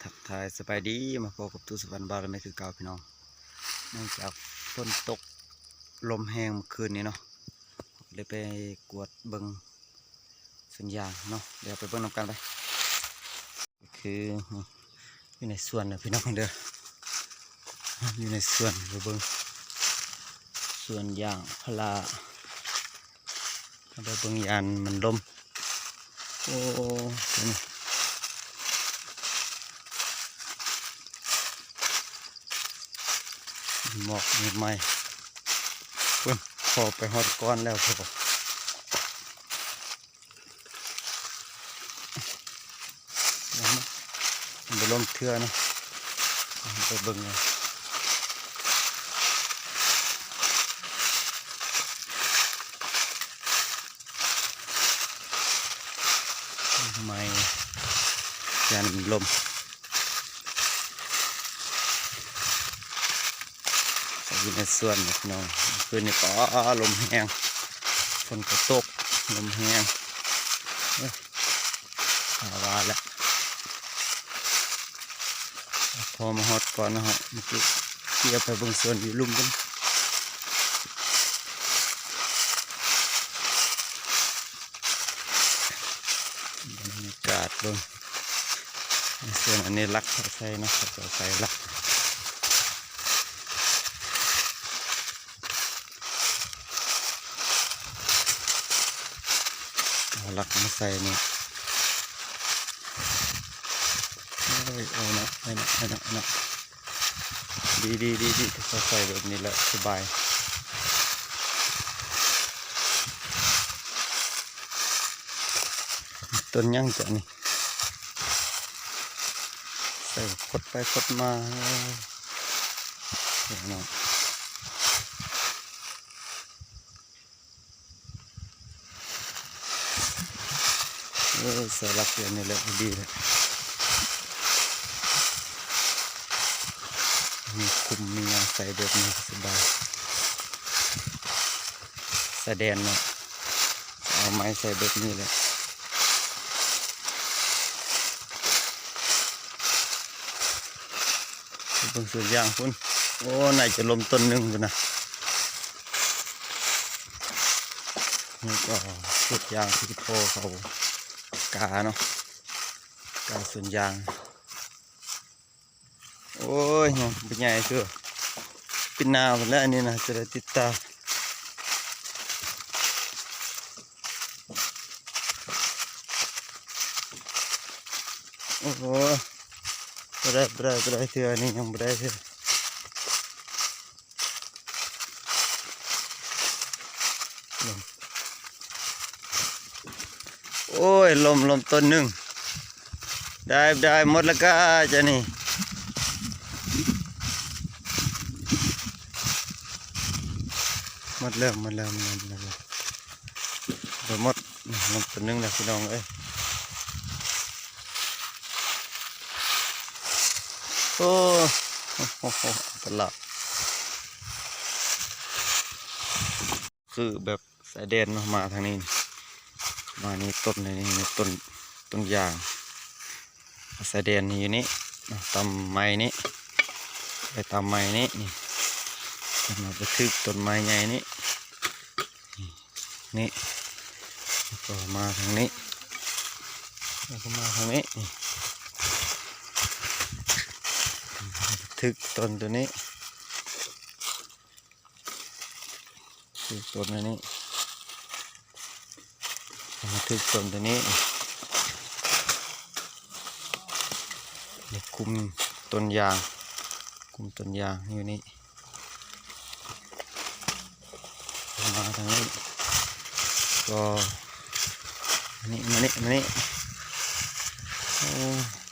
ທັກທາຍສະບາຍດີ ມາພົບກັບຕູ້ສະຫວັນ ບ່າວແລະແມ່ຄືເກົ່າພີ່ນ້ອງ. ເນື່ອງຈາກຝົນຕົກລົມແຮງເມື່ອຄືນນີ້ເນາະ ເລີຍໄປກວດເບິ່ງສວນຢາງເນາະ ດຽວໄປເບິ່ງນຳກັນໄປ. ຄື ຢູ່ໃນສວນເດີພີ່ນ້ອງເດີ ຢູ່ໃນສວນ ໄປເບິ່ງສວນຢາງພາລາ ໄປເບິ່ງຢ້ານມັນລົມ. ໂອ້ ໝອກໃໝ່ໆ ພຸ້ນ ພໍໄປຮອດກ່ອນແລ້ວ ພໍ ບໍ່ລົມເທື່ອນະ ໄປເບິ່ງເອົາ ໄໝ່ ຢ້ານມັນລົມ. ຢູ່ໃນສວນເນາະພີ່ນ້ອງ ຄືນນີ້ກໍລົມແຮງ ຝົນກໍຕົກ ລົມແຮງ ເອີ ຫາວ່າແຫຼະ ພໍມາຮອດກ່ອນເນາະ ເຮົາເກັບໄປເບິ່ງສວນຢູ່ລຸ່ມພຸ້ນ. ບັນຍາກາດເບິ່ງ ສ່ວນອັນນີ້ລັກເຂົາໃສ່ເນາະ ເຂົາເຈົ້າໃສ່ລັກ ເອົາລັກມາໃສ່ນີ້ ໂອ້ຍ ເອົານະ ເອົານະ ເອົານະ ເອົານະ. ດີໆໆໆ ໃສ່ແບບນີ້ແຫຼະສະບາຍ. ຕົ້ນຫຍັງເຈົ້ານີ້ ໃສ່ຄົດໄປຄົດມາເນາະ. ເອີ ໃສ່ລັກແບບນີ້ແຫຼະ ດີແຫຼະ ມີຄຸມມີຫຍັງໃສ່ແບບນີ້ສະບາຍ ສະແດນເນາະ ເອົາໄມ້ໃສ່ແບບນີ້ແຫຼະ. ໄປເບິ່ງສວນຢາງພຸ້ນ ໂອ້ ໜ້າຈະລົ້ມຕົ້ນໜຶ່ງພຸ້ນນະ. ນີ້ກໍສວນຢາງທີ່ພໍ່ເຂົາກາເນາະ ກາສວນຢາງ. ໂອ້ຍ ເນາະ ບໍ່ໃຫຍ່ເທື່ອ ປີໜ້າພຸ້ນແຫຼະ ອັນນີ້ນະ ຈະໄດ້ຕິດຕາ. ໂອ້ໂຫ ບໍ່ໄດ້ ບໍ່ໄດ້ ບໍ່ໄດ້ເທື່ອ ອັນນີ້ຍັງບໍ່ໄດ້ເທື່ອ. ໂອ້ຍ ລົ້ມ ລົ້ມຕົ້ນໜຶ່ງ ໄດ້ ໄດ້ໝົດແລ້ວກະ ຈະນີ້ ໝົດແລ້ວ ໝົດແລ້ວ ໝົດແລ້ວ ໝົດ ລົມຕົວໜຶ່ງແລ້ວພີ່ນ້ອງເອີຍ. ໂອ້ ໂອ້ໂຫ ຕະຫຼາດ ຄືແບບຊາຍແດນເນາະ ມາທາງນີ້ ມານີ້ຕົ້ນນີ້ ຕົ້ນ ຕົ້ນຢາງ ຊາຍແດນນີ້ຢູ່ນີ້ເນາະ ຕາມໄມ້ນີ້ ໄປຕາມໄມ້ນີ້ ນີ້ ມາໄປຖືກຕົ້ນໄມ້ໃຫຍ່ນີ້ ນີ້ ແລ້ວກໍມາທາງນີ້ ແລ້ວກໍມາທາງນີ້ ນີ້ ຖືກຕົ້ນຕົວນີ້ ຖືກຕົ້ນອັນນີ້ ມາຖືກຕົ້ນຕົວນີ້ ນີ້ຄຸມຕົ້ນຢາງ ຄຸມຕົ້ນຢາງຢູ່ນີ້ ມາທາງນີ້ກໍ ມານີ້ ມານີ້ ມານີ້ ໂອ້.